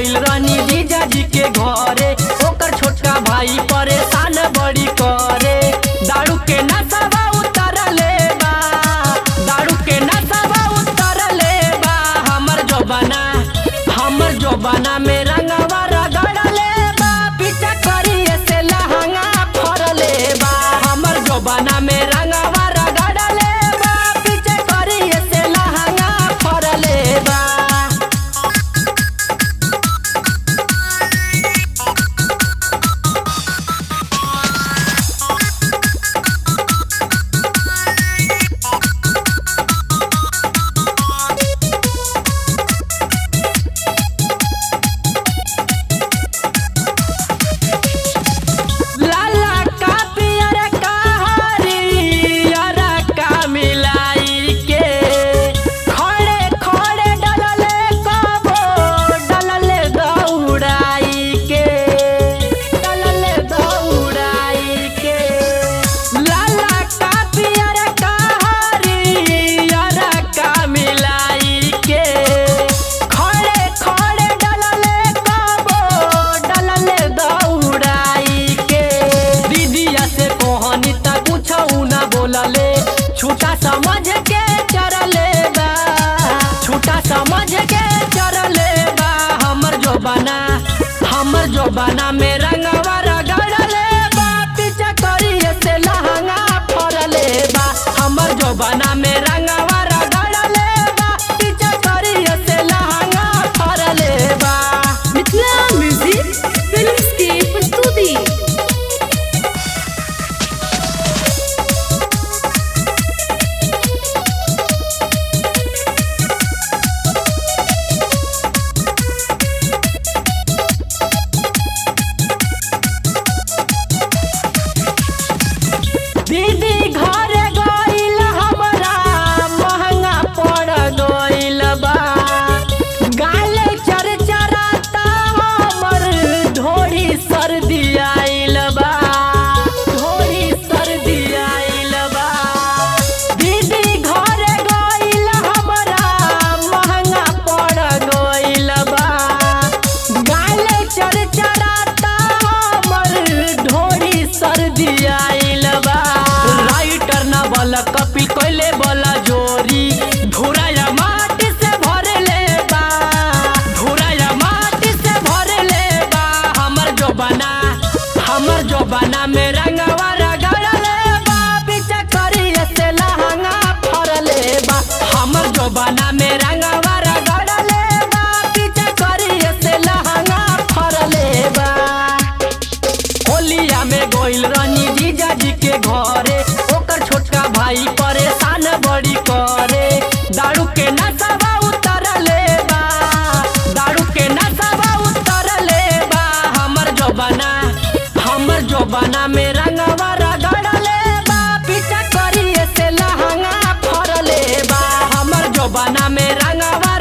गइल रहनी जीजाजी के घरे, ओकर छोटका भाई परेशान बड़ी करे। दारू के नशवा उतरले बा, दारू के नशवा उतरले बा। हमर जोबना, हमर जोबना में रंगवा रगड़ले बा, पीछा करिए से लहंगा फरले बा। हमर जोबना में रंगवा रगड़ले बा, पीछा करिए से लहंगा फरले बा। लाला का पियर का हरियर का मिलाई के, खड़े खड़े डलले कबो डलले दौड़ाई के, डलले दौड़ाई के। लाला का पियर का हरियर का मिलाई के, खड़े खड़े डलले कबो डलले दौड़ाई के। दीदिया से कोहनी त कुछ ना बोलले, छूटा समझ के चरले बा, छूटा समझ के चरले बा। हमर जोबना, हमर जोबना में रंगवा रगड़ले बा, पीछा करिए से लहंगा फरले बा। हमर जोबना में रंगवा रगड़ले बा, पीछा करिए से लहंगा फरले बा। मिथिला म्यूजिक फिल्म्स की प्रस्तुति। दीदी घर गइल हमरा महंगा पड़ गइल बा, गाले चरचराता हमर ढोरी सर्दी आइल बा, ढोरी सर्दी आइल बा। दीदी घर गइल हमरा महंगा पड़ गइल बा, गाले चरचराता हमर ढोरी सर्दी आइल बा। राइटर न बल कपिल कइले बला जोरी, धुराया माटी से भरले बा, धुराया माटी से भरले बा। हमर जोबना, हमर जोबना में रंगवा रगड़ले बा, पीछा करिए से लहंगा फरले बा। हमर जोबना में रंगवा रगड़ले बा, पीछा करिए से लहंगा फरले बा। होलिया में गइल रहनी जीजाजी के घरे, ओकर छोटका भाई परेशान बड़ी करे। दारू के नशवा उतरले बा, दारू के नशवा उतरले बा। हमर जोबना, हमर जोबना में रंगवा रगड़ले बा, पीछा करिए से लहंगा फरले बा। हमर जोबना में रंगवा